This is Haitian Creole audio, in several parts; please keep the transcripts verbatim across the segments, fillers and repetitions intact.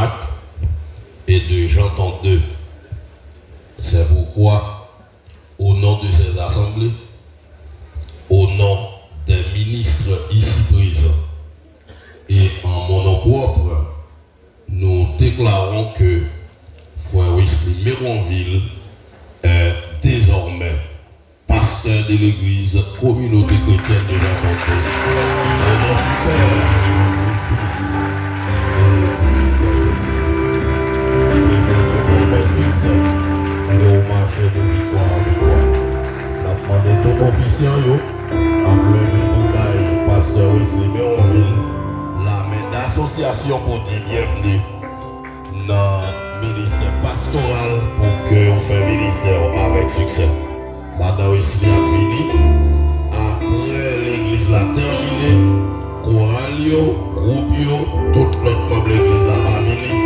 Jacques et de Jean Ton deux. C'est pourquoi, au nom de ces assemblées, au nom des ministres ici présents et en mon nom propre, nous déclarons que Frère Wesley Méronville est désormais pasteur de l'église Communauté Chrétienne de Jean Baptiste. Au nom du Père, du Fils et du Saint-Esprit. Ke nou fè siksè e w mache de viktwa an viktwa. N ap mande tout ofisyan yo ap leve pou bay pastè Wesley Méronville lamen d'association pou di byenvni nan ministè pastoral pou ke w fè ministè w avèk siksè. Madan Wesley ap vini. Apre legliz la tèmine, koral yo, gwoup yo, tout lòt manm legliz la va vini.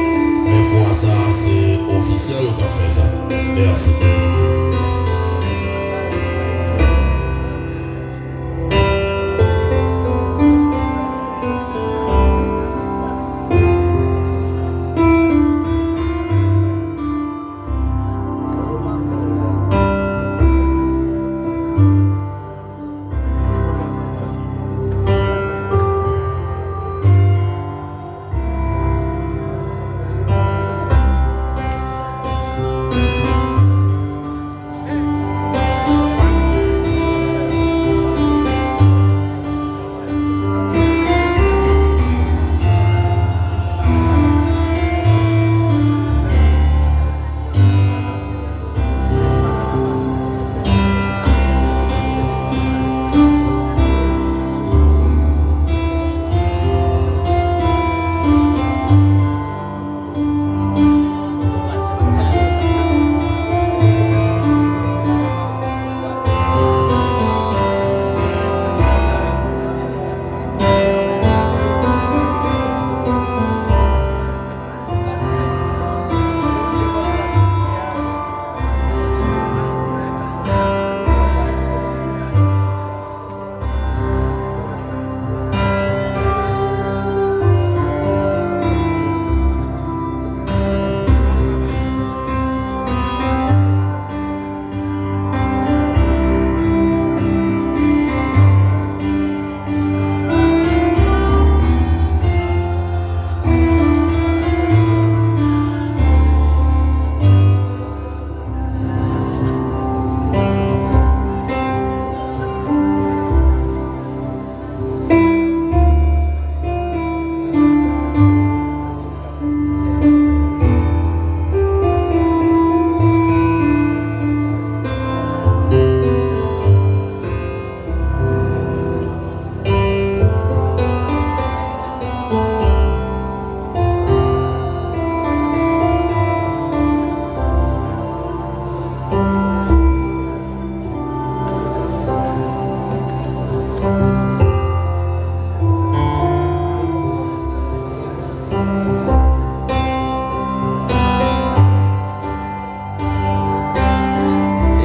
Men fwa sa a, se ofisyèl yo k ap fè sa. Mèsi.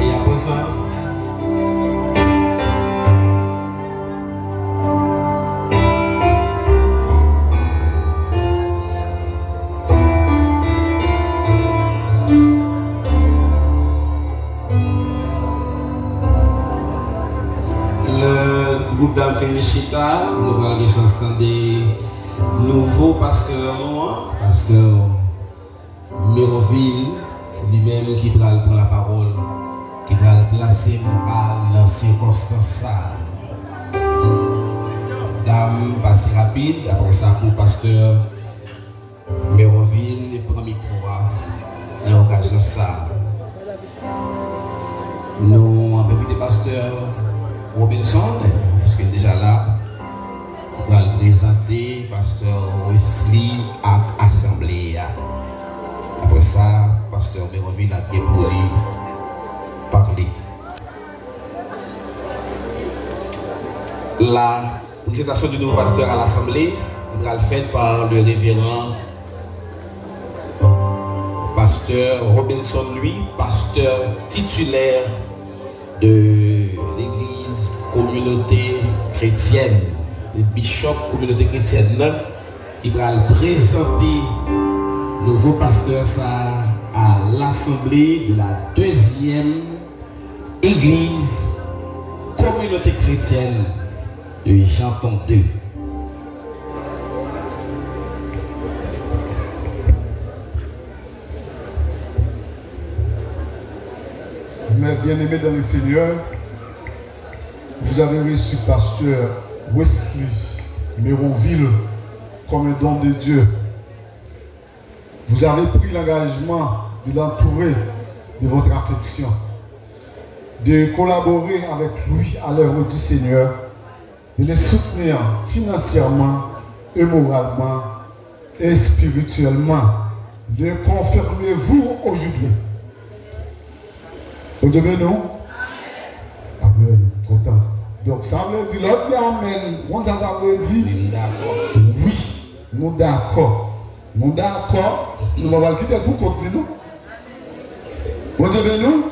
E apre sa, lè gwoup dam fin chita, nou pral gen chans tande nouvo pastè nou an, pastè Mérovil, li menm ki pral pran lapawòl, ki pral plase m pa nan sikonstans sa a. Dam pase rapid, apre sa pou pastè Mérovil pran mikwo a nan okazyon sa a. Nou ap envite pastè Robinson, èske l deja la? Ki pral prezante pastè Wesley ak asanble a. Apre sa, pastè Mérovil ap gen pou li pale. La présentation du nouveau pasteur à l'Assemblée pral fèt par le révérend pasteur Robinson Louis, pasteur titulaire de l'église Communauté Chrétienne. Se bishop Communauté Chrétienne nan ki pral prezante Nouvo pastè sa a à l'assemblée de la deuxième église communauté chrétienne de Janton deux. Mes bien-aimés dans le Seigneur, vous avez reçu pasteur Wesley Méronville comme un don de Dieu. Vous avez pris l'engagement de l'entourer de votre affection, de collaborer avec lui à l'œuvre du Seigneur, de le soutenir financièrement et moralement et spirituellement. Le confirmez-vous aujourd'hui? Bondye beni w. Amèn. Kontan. Donk, sa vle di, lè w di amèn, ou konn sa sa vle di? Wi, nou dakò. Nou dakò. Nou pa pral kite l pou kont li, non. Bondye beni w.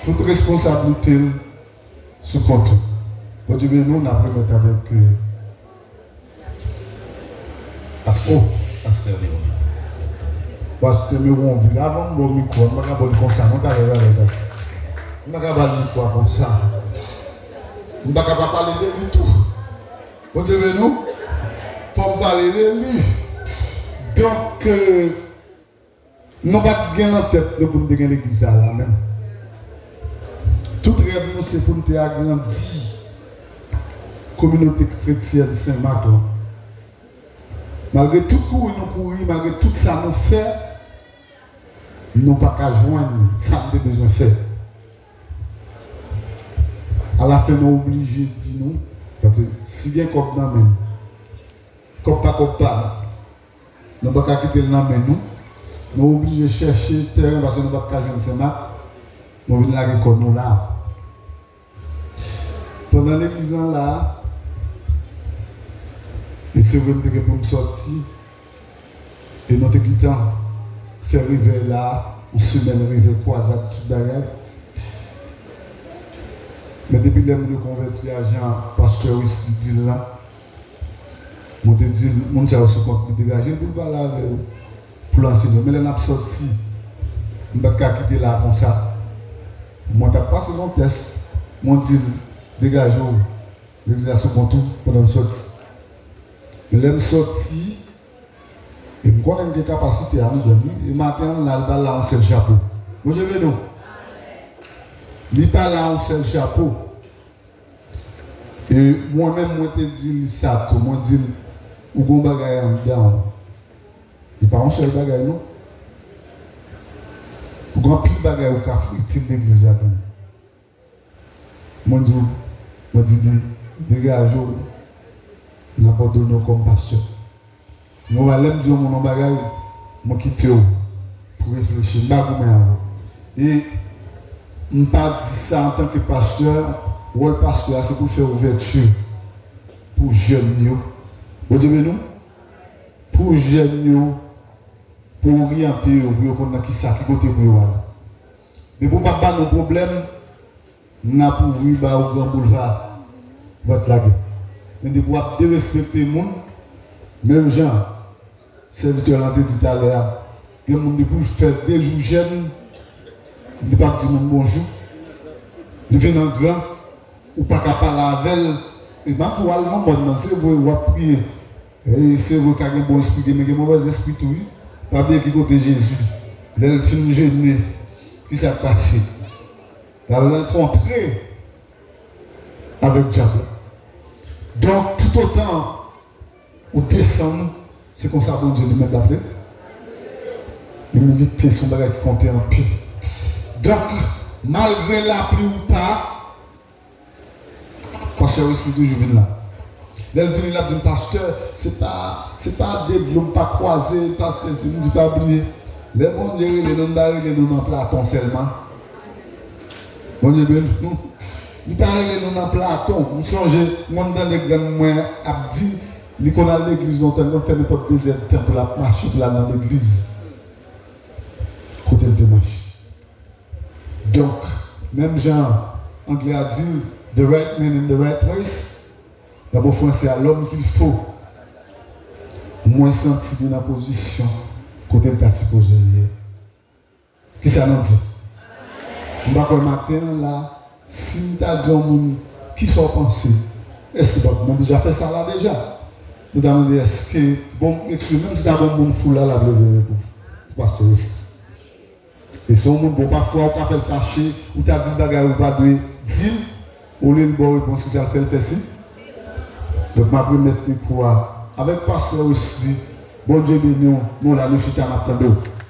Tout responsablite l sou kont ou. Bondye beni w, n ap remèt avèk, euh, Pastè, pastè Meronvil. Pastè Meronvil, avan m ba w mikwo a, m pa ka ba w li konsa, non, talè, talè, talè. M pa ka ba l mikwo a konsa. M pa ka pa pale de li tou. Bondye beni w. Fò m pale de li. Donk, euh, Nou pa t gen nan tèt nou pou n te gen legliz sa a la menm. Tout rèv nou se pou n te agrandi kominote kretyèn Sen Mak lan. Malgre tout kouri nou kouri, malgre tout sa nou fè, nou pa ka jwenn sa n te bezwen fè. Alafen, nou oblije di nou, paske si gen kòb nan men n, kòb pa kòb pa nou. Nou pa ka kite l nan men nou. Nou oblije chèche tèren paske nou pa t ka jwenn Sen Mak. Nou vin lage kò nou la. Pandan legliz lan la, e se vre m te gen pou m sòti, e nou te gentan fè revèy la, yon semèn revèy kwazad, tout bagay. Men depi lè m rekonvèti a jan pastè Wesley di l lan, Mwen te di l, moun sa yo sou kont li, degaje l pou l pale avè yo, pou l anseye yo. Men lè n ap sòti, m pa t ka kite la konsa. Mwen t ap pase yon tès, mwen di l, degaje w, legliz la sou kont ou pandan m sòti. Men lè m sòti, e m konnen m gen kapasite a, m gen li, e maten an, l al ba l la yon sèl chapo. Bondye beni w. Li pa la yon sèl chapo. E mwen menm, mwen te di li sa tou. Mwen di l, ou gen yon bagay anndan w. Li pa yon sèl bagay, non. Ou gen anpil bagay ou ka itil legliz la tou. Mwen di w, mwen di li, degaje w, m abandone w kòm pastè. Mwen, lè m di yon moun yon bagay, mwen kite w pou reflechi. M pa goumen avè w. E m pa di sa antanke pastè. Wòl pastè a, se pou l fè ouvèti pou jèn yo. Bondye beni w. Pou jèn yo, pou oryante yo, pou yo konn nan kisa, ki kote pou yo ale. Depi w p ap ba nou pwoblèm, n ap ouvri ba ou gran boulva pou w lage. Men depi w ap derespekte moun, menm jan sèvitè lan te di talè a, gen moun depi l fè de jou jèn, li p ap di moun bonjou, li vin an gran, ou pa ka pale avè l, e m ap di w al nan mòn nan, se vre w ap priye, e se vre ka gen bon espri, men gen movèz espri tou, wi. Pa bliye ki kote Jezi, lè l fin jene, kisa k pase? L al rankontre avèk dyab la. Donk, toutotan ou desann, se konsa Bondye li menm l ap rele. Imilite se yon bagay ki konte anpil. Donk, malgre lapli ou pa, pastè Wesley toujou vin la. Lè l vini, l ap di m, pastè, se pa, se pa de dlo m pa kwaze, pastè, si m di pa bliye. Lè Bondye rele nou, n pa rele nou nan Platon sèlman. Bondye beni nou. Li pa rele nou nan Platon. M sonje, mwen m tande grann mwen ap di, li konn al legliz lontan, li konn fè nenpòt de zèdtan pou l ap mache, pou l al nan legliz. Kote l te mache. Donk, menm jan anglè a di, the right man in the right place, nan bon fransè a, l'homme qu'il faut. Mwen santi li nan pozisyon kote l sa sipoze ye. Kisa nou di? M pa kwè maten an la, si m ta di yon moun, "Kisa w panse?" Èske w pa, mwen deja fè sa la deja? Nou ta mande, èske, bon, èske menm si ta bon moun foul la, l ap leve men pou, pou pastè Westy. E se yon moun, bon, pafwa ou ka fè l fache, ou ta di l bagay ou pa dwe di l, olye l ba w repons, kisa l fè? L fè si. Donk, m ap remèt mikwo a avèk pastè Westy. Bondye beni w. Nou la, nou chita, n ap tande w.